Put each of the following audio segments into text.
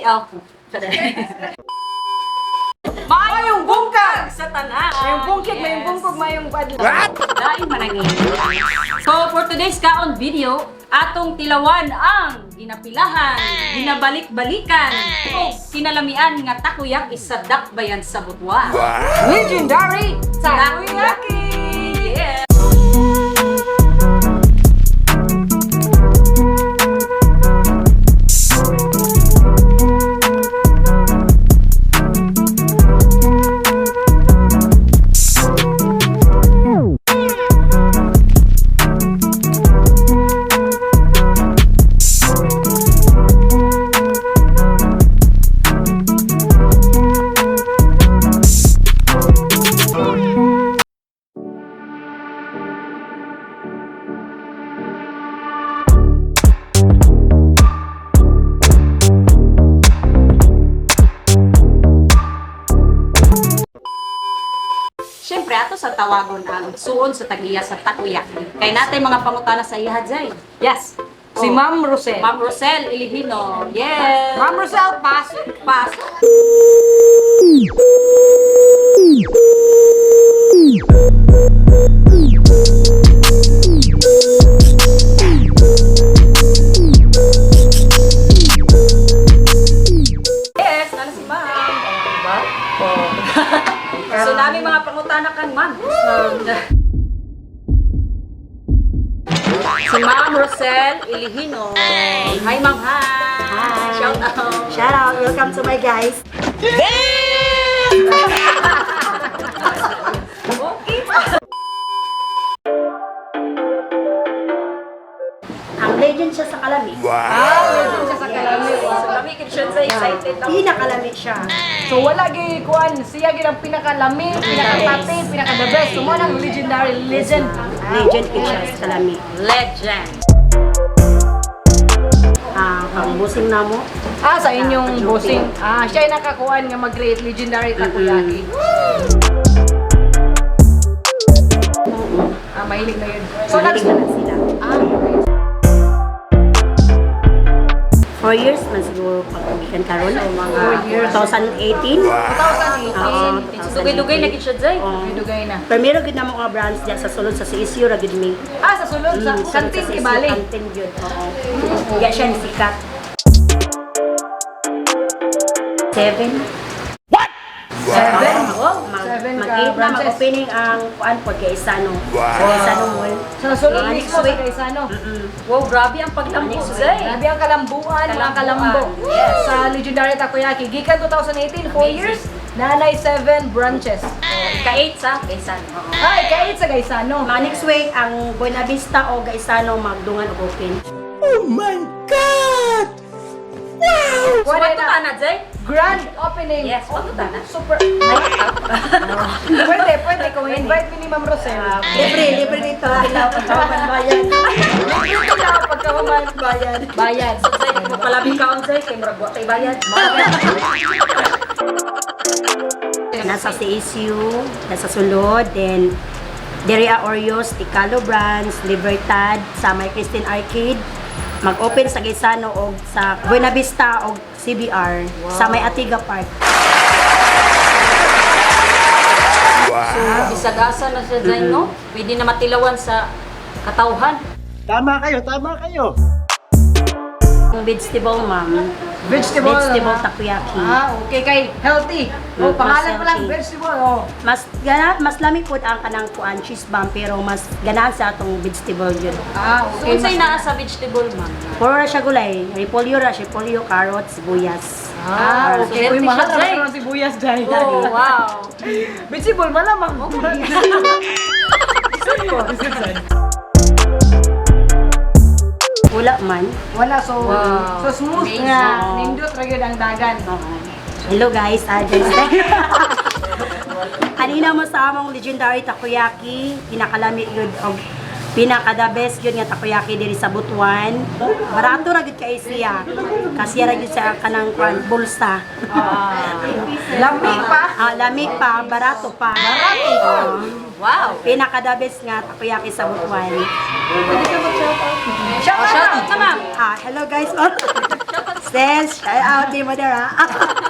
Oh. Mayong bungkag! Sa tanan. Mayong bungkig, mayong bungkog, mayong badla. Lain man ang inyo. So for today's kaon video, atong tilawan ang ginapilahan, ginabalik-balikan, o kinalamian nga takoyaki sa Dakbayan sa Butuan. Legendary Takoyaki! Yeah. Siyempre, ato sa tawagon ang suon sa tagiya sa takoyaki. Kay natay mga pangutana sa iya, Jay. Yes. Si Oh. Ma'am Rosel. Ma'am Rosel Ilihino. Yes. Ma'am Rosel, pasok. Pasok. Yes, nana si ma'am. Oh, diba? Oh. So, nami mga pangutana kan, ma'am. Si Ma'am Rosel Ilihino. Hi, ma'am. Hi. Hi. Shout out. Shout out! Welcome to my guys. Okay. Ang legend siya sa kalami. Ah, legend siya sa kalami. So, kami siya sa excited ako. Pinakalami siya. So wala gi kuan, siya gid ang pinakalami, pinakatate, pinaka the best. So mo nang legendary legend. Legend gid siya sa kalami. Legend. Ah, ang busing namo. Ah, sa inyong bossing. Ah, siya ay nakakuan nga mag-create legendary takoyaki. Ah, mahilig na yun. So, nag... Mahilig na sila. Ah, okay. 4 years man siguro pag gikan karon. Mga 4 years. 2018. 2018. Oo, So, dugay-dugay na gid siya, Jay. Oo. Dugay na. Primero gid namo nga branch diya sa sulod sa CSU ra gid mi. Ah, sa sulod, sa Sulod kantin sa CSU, Kibali. Kantin gyud. Oo. Diya siya ni sikat. 7. 7. Wow, mag, 7 mag ka 8 na branches. mag-opening ang kuan po Gaisano. Wow. Sa Gaisano Mall. Sa sulod Mga mismo next sa week. Gaisano. Wow, grabe ang paglambo, Jay. Grabe ang kalambuan, mga kalambo. Yes. Sa legendary takoyaki. Gikan 2018, 4 years, nanay 7 branches. Ka-8 sa Kaysan. Ay, ka-8 sa Gaisano. Mga next week ang Buena Vista o Gaisano magdungan og open. So, Wala wato na. ta na, Jay? Grand opening. Yes, wato ta na. Super. Pwede, pwede. Kung invite mi ni Ma'am Rosel. Libre, libre dito. Ilaw pagkaman bayan. Libre ko na pagkahuman. Bayan. Bayad. So, Jay, mapalabing kaon, Jay. Kay murag wa tay bayad. Nasa CSU, nasa sulod, then Deria Oreos, Ticalo Brands, Libertad, sa May Christine Arcade. Mag-open sa Gaisano og sa Buena Vista og CBR sa May Atiga Park. So, bisag asa na siya, Jay, no? Pwede na matilawan sa katawhan. Tama kayo, tama kayo. Ang vegetable, ma'am. Vegetable. Vegetable takoyaki. Ah, okay. Kay healthy. Oh, Mm, pangalan mas ko lang, healthy. vegetable. Oh. Mas gana, mas lami pud ang kanang kuan cheese bomb pero mas ganahan sa atong vegetable yun. Ah, So, okay. unsay Mas- naa sa vegetable, ma'am? Puro ra siya gulay, repolyo ra, repolyo, carrots, sibuyas. Ah, okay. So, Uy, healthy mahal siya, na Jay. karon sibuyas, Jay. Oh, wow. Vegetable, malamang. Wala man. Wala, so, Wow. so smooth Amazing. nga. Nindot ra gyud ang dagan. Hello guys, ah, guys. Kanina mo sa among legendary takoyaki, pinakalami yun og pinaka the best yun nga takoyaki diri sa Butuan. Barato ra gyud kay siya. Kasi ra gyud sa kanang kuan bulsa. Lami pa. Ah, lami pa, barato pa. Barato pa. Wow. Pinaka the best nga takoyaki sa Butuan. Shout Oh, out. shout out na, ma'am. Ah, hello guys. Sis, shout out ni mo dira.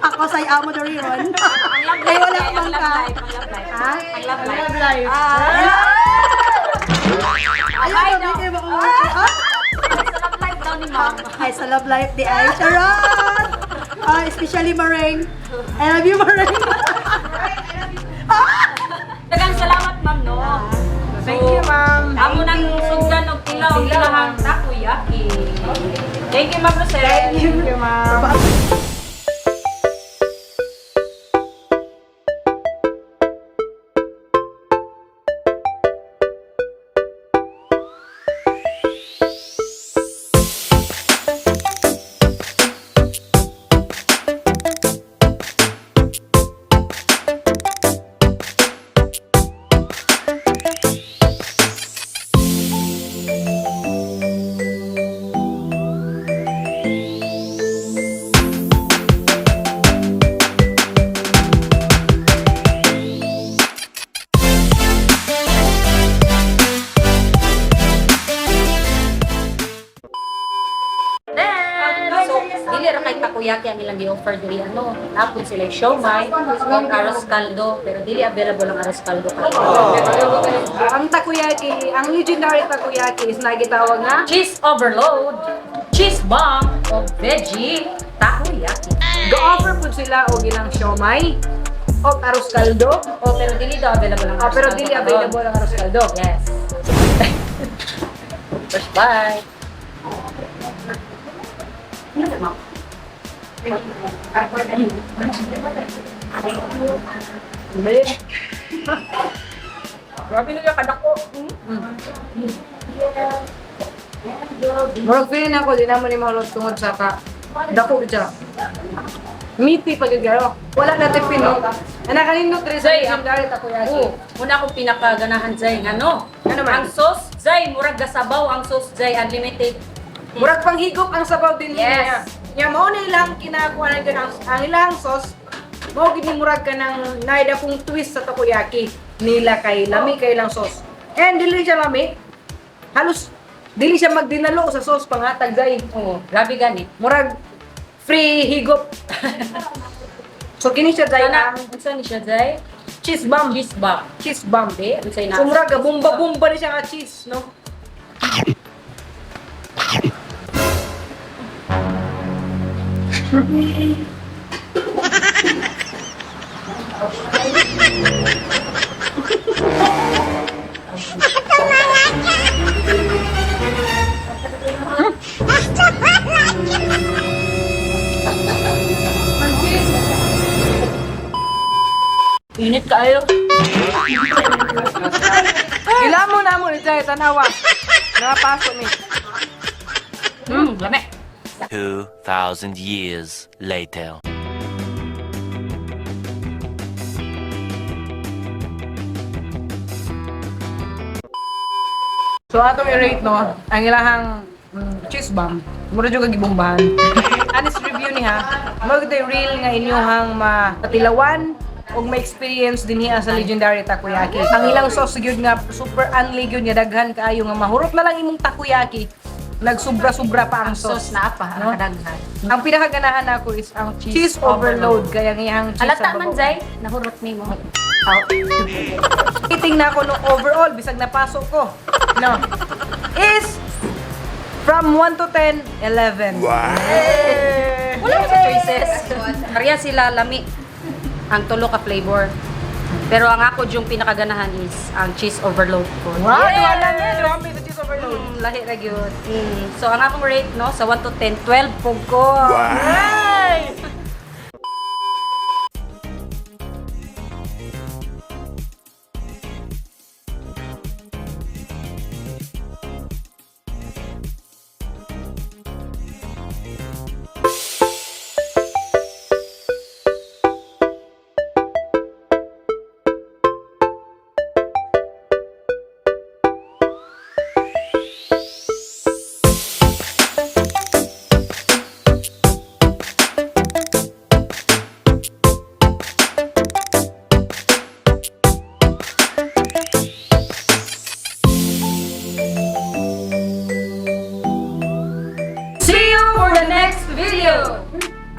Ako sa amo diri ron. Ang love Kay life, wala ang man love ka. life, ang love life. Ha? Ang love life. Love life. Ayaw, daw. kay mo. Ah! Sa love life daw ni ma'am. Ay, sa love life di ay. Charot! Ah, especially Mareng. I love you, Mareng. Daghang salamat, ma'am, no? Thank you, ma'am. Amo nang sugdan og tilaw Tilaw. ilahang takoyaki. Thank you, Ma'am Rosel. Thank you, ma'am. Then, so, dili ra kay takoyaki ang ilang gi-offer diri ano. Napon sila siomai o arroz caldo, pero dili available ang arroz caldo karon. Ang takoyaki, ang legendary takoyaki is nagitawag nga Cheese overload, cheese bomb, o veggie takoyaki. Go-offer po sila og ilang siomay o arroz caldo. O pero dili daw available ang Ah, arroz pero caldo dili karon. available ang arroz caldo. Yes. First bite. Grabe na yung kadako. Murag feeling ako, di naman ni mahulog tungod sa ka. Dako siya. Meaty pag garo. Wala na tipin, no? Anak, kanino diri sa Zay, legendary takoyaki. Oo, una akong pinakaganahan Zay ngano. Ano man? Ang sauce Zay, murag gasabaw ang sauce Zay, unlimited. Murag panghigop ang sabaw din niya. Yes. Nya mao na ilang kinakuha na ang ilang sauce. Mao gid ni murag ka ng naida kong twist sa takoyaki nila kay lami kay ilang sauce. And dili siya lami. Halos dili siya magdinalo sa sauce pangatag Zay. Oo, grabe gani. Murag free higop. So kini siya Zay Kana, ang unsa ni siya Zay? cheese bomb. Cheese bomb. Cheese bomb. Di, unsay na? So murag bumba-bumba ni siya nga cheese, no? Init kaayo. Ilamo na mo ni Zay tanawa. Nakapasok ni. Lami. 2,000 years later. So atong i-rate no, ang ilahang cheese bomb. Mura jud kag gibombahan. Honest review ni ha. Mao gyud real nga inyohang matilawan og ma-experience din hiya sa legendary takoyaki. Ang ilang sauce gyud nga super unli gyud nga daghan kaayo nga mahurot na lang imong takoyaki. Nagsubra-subra pa ang Ang sauce sauce. na pa, No? ang kadaghan. Ang pinakaganahan nako is ang cheese, overload. Kaya ang iyang cheese Halata sa man babaw. Zay, nahurot nimo. Rating na ako no overall bisag napasok ko. No. Is from 1 to 10, 11. Wow. Wala mo sa choices. Pareha sila lami ang tulo ka flavor. Pero ang ako yung pinakaganahan is ang cheese overload ko. Wow, duha lang eh. Duha sa cheese overload. Lahi ra gyud. So ang akong rate no sa 1 to 10, 12 po ko. Ay!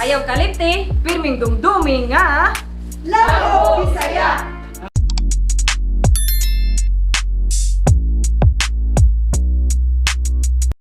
Ayaw kalimti, Pirming dumdumi nga Labo Bisaya!